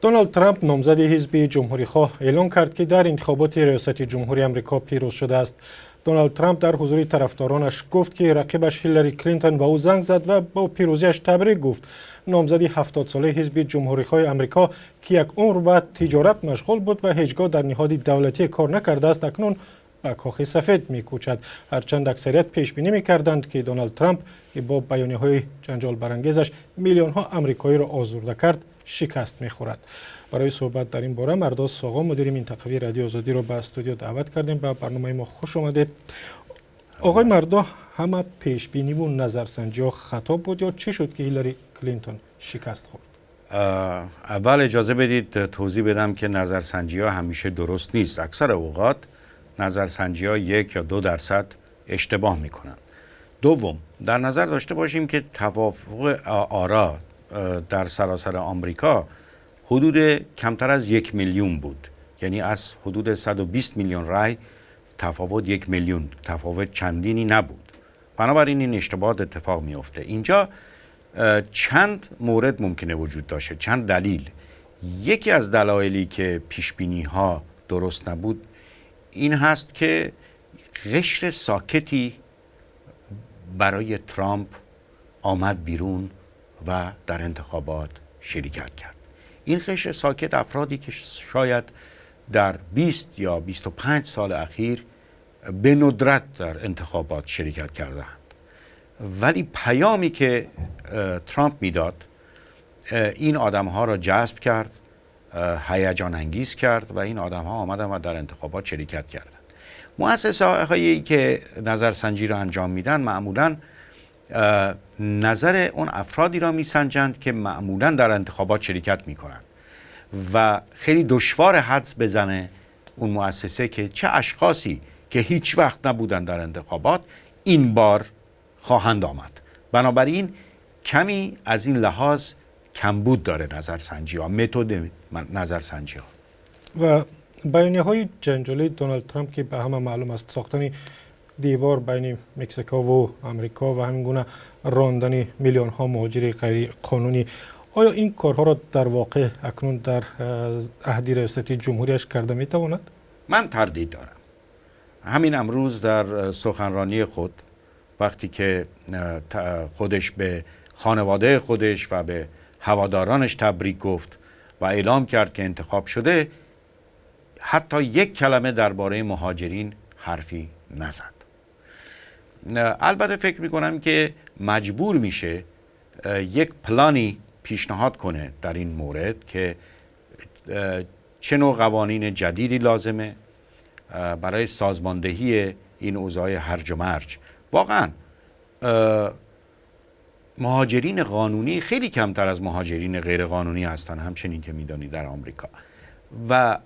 Доналд Трамп, номзади ҳизби Ҷумҳурихоҳ, эълон кард, ки дар интихоботи риёсати ҷумҳурии Амрико пирӯз шудааст. Доналд Трамп дар ҳузури тарафдоронаш гуфт, ки рақибаш Ҳиллари Клинтон ба ӯ занг зад ва бо пирӯзиаш табрик гуфт. Номзади 70-солаи ҳизби Ҷумҳурихоҳи Амрико, ки як умр ба тиҷорат машғул буд ва ҳеҷ гоҳ дар ниҳоди давлатӣ кор накардааст, акнун ба Кохи Сафед мекӯчад. Ҳарчанд аксарият пешбинӣ мекарданд, ки Доналд Трамп, ки бо баёнияҳои ҷанҷолбарангезаш миллионҳо амрикоиро озурда кард, шикаст мехӯрад. Барои суҳбат дар ин бора Мардо Соғо, мудири минтақавии Радиои Озодиро ба студио даъват кардем. Ба барномаи мо хуш омадед, оғои Мардо. Ҳама пешбиниву назарсанҷиҳо хато буд ё чӣ шуд, ки Ҳиллари Клинтон шикаст хӯрд? اول اجازه بدید توضیح بدم که نظرسنجی ها همیشه درست نیست. اکثر اوقات نظرسنجی ها 1 یا 2% اشتباه میکنن. دوم، در نظر داشته باشیم که توافق آرا در سراسر آمریکا حدود کمتر از 1 میلیون بود، یعنی از حدود 120 میلیون رای تفاوت 1 میلیون تفاوت چندینی نبود. بنابراین این اشتباهات اتفاق میفته. اینجا چند مورد ممکنه وجود داشته، چند دلیل. یکی از دلایلی که پیش بینی ها درست نبود این هست که قشر ساکتی برای ترامپ آمد بیرون و در انتخابات شرکت کرد. این قشر ساکت افرادی که شاید در 20 یا 25 سال اخیر به ندرت در انتخابات شرکت کردند، ولی پیامی که ترامپ میداد این آدم ها را جذب کرد، هیجان انگیز کرد و این آدم ها آمدن و در انتخابات شرکت کردند. مؤسسه هایی که نظرسنجی را انجام میدن معمولا نظر اون افرادی را میسنجند که معمولا در انتخابات شرکت میکنند و خیلی دشوار حدس بزنه اون مؤسسه که چه اشخاصی که هیچ وقت نبودن در انتخابات این بار خواهند آمد. بنابراین کمی از این لحاظ کمبود داره نظرسنجی ها، متد نظرسنجی ها. و баёнияҳои ҷанҷолии Доналд Трамп, ки ба ҳама маълум аст, сохтани девор байни Мексико ва Амрико ва ҳамин гуна рондани миллионҳо муҳоҷири ғайриқонунӣ, оё ин корҳоро дар воқеъ акнун дар аҳди риёсати ҷумҳурияш карда метавонад? من تردید دارم. همین امروز در سخنرانی خود، وقتی که خودش به خانواده خودش و به هوادارانش تبریک گفت و اعلام کرد که انتخاب شده، حتی یک کلمه درباره مهاجرین حرفی نزد. البته فکر میکنم که مجبور میشه یک پلانی پیشنهاد کنه در این مورد که چه نوع قوانین جدیدی لازمه برای سازماندهی این اوضاع هرج و مرج. واقعا مهاجرین قانونی خیلی کمتر از مهاجرین غیر قانونی هستن، همچنین که میدانی در آمریکا و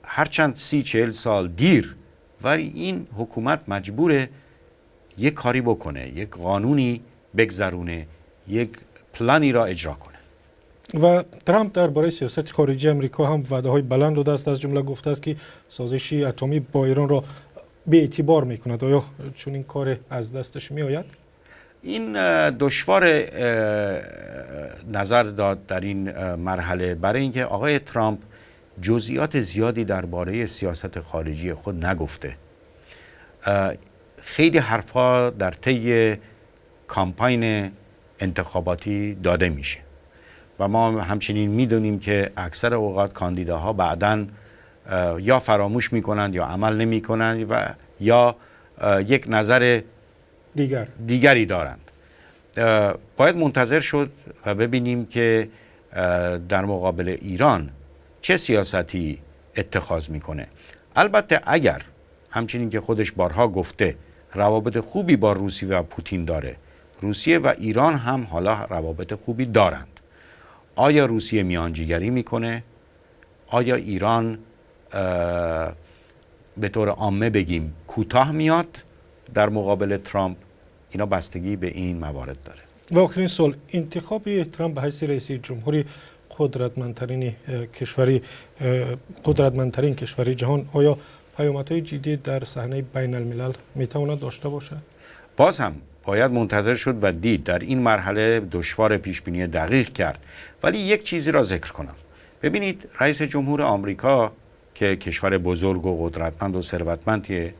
هرچند 30-40 سال دیر، ولی این حکومت مجبوره یک کاری بکنه، یک قانونی بگذرونه، یک پلانی را اجرا کنه. و ترامپ درباره سیاست خارجی امریکا هم وعده های بلند داده است. از جمله گفته است که سازشی اتمی با ایران را بی اعتبار میکند. آیا چنین کار از دستش می آید؟ این دشوار نظر داد در این مرحله، برای اینکه آقای ترامپ جزئیات زیادی درباره سیاست خارجی خود نگفته. خیلی حرفها در طی کامپاین انتخاباتی داده میشه و ما همچنین میدونیم که اکثر اوقات کاندیداها بعدا یا فراموش میکنند یا عمل نمیکنند و یا یک نظر دیگر دیگری دارند. باید منتظر شد و ببینیم که در مقابل ایران چه سیاستی اتخاذ میکنه. البته اگر همچنین که خودش بارها گفته روابط خوبی با روسیه و پوتین داره، روسیه و ایران هم حالا روابط خوبی دارند، آیا روسیه میانجیگری میکنه؟ آیا ایران به طور عامه بگیم کوتاه میاد در مقابل ترامپ؟ اینا بستگی به این موارد داره. و آخرین سوال، انتخاب ترامپ به حیث رئیس جمهوری قدرتمندترین کشوری جهان آیا پیامدهای جدی در صحنه بین الملل میتواند داشته باشد؟ باز هم باید منتظر شد و دید. در این مرحله دشوار پیش بینی دقیق کرد، ولی یک چیزی را ذکر کنم. ببینید، رئیس جمهور آمریکا که کشور بزرگ و قدرتمند و ثروتمندیه،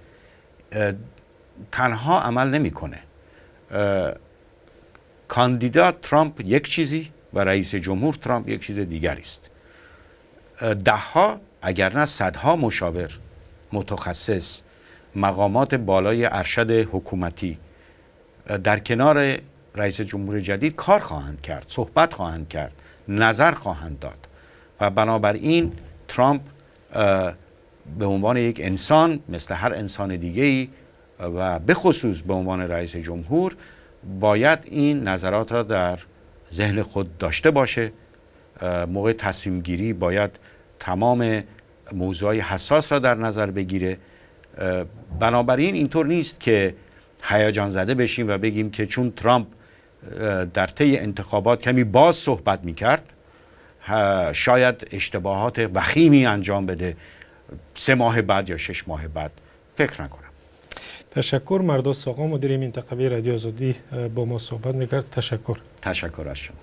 تنها عمل نمیکنه. کاندیدا ترامپ یک چیزی و رئیس جمهور ترامپ یک چیز دیگری است. دهها اگر نه صدها مشاور، متخصص، مقامات بالای ارشد حکومتی در کنار رئیس جمهور جدید کار خواهند کرد، صحبت خواهند کرد، نظر خواهند داد و بنابراین ترامپ به عنوان یک انسان مثل هر انسان دیگه ای و به خصوص به عنوان رئیس جمهور باید این نظرات را در ذهن خود داشته باشه. موقع تصمیم گیری باید تمام موضوعای حساس را در نظر بگیره. بنابراین اینطور نیست که هیجان زده بشیم و بگیم که چون ترامپ در طی انتخابات کمی باز صحبت میکرد، شاید اشتباهات وخیمی انجام بده 3 ماه بعد یا 6 ماه بعد. فکر نکنم. Ташаккур. Мардос Соғо, мудири минтақавии Радиои Озодӣ, бо мо суҳбат мекард. Ташаккур. Ташаккур аз шумо.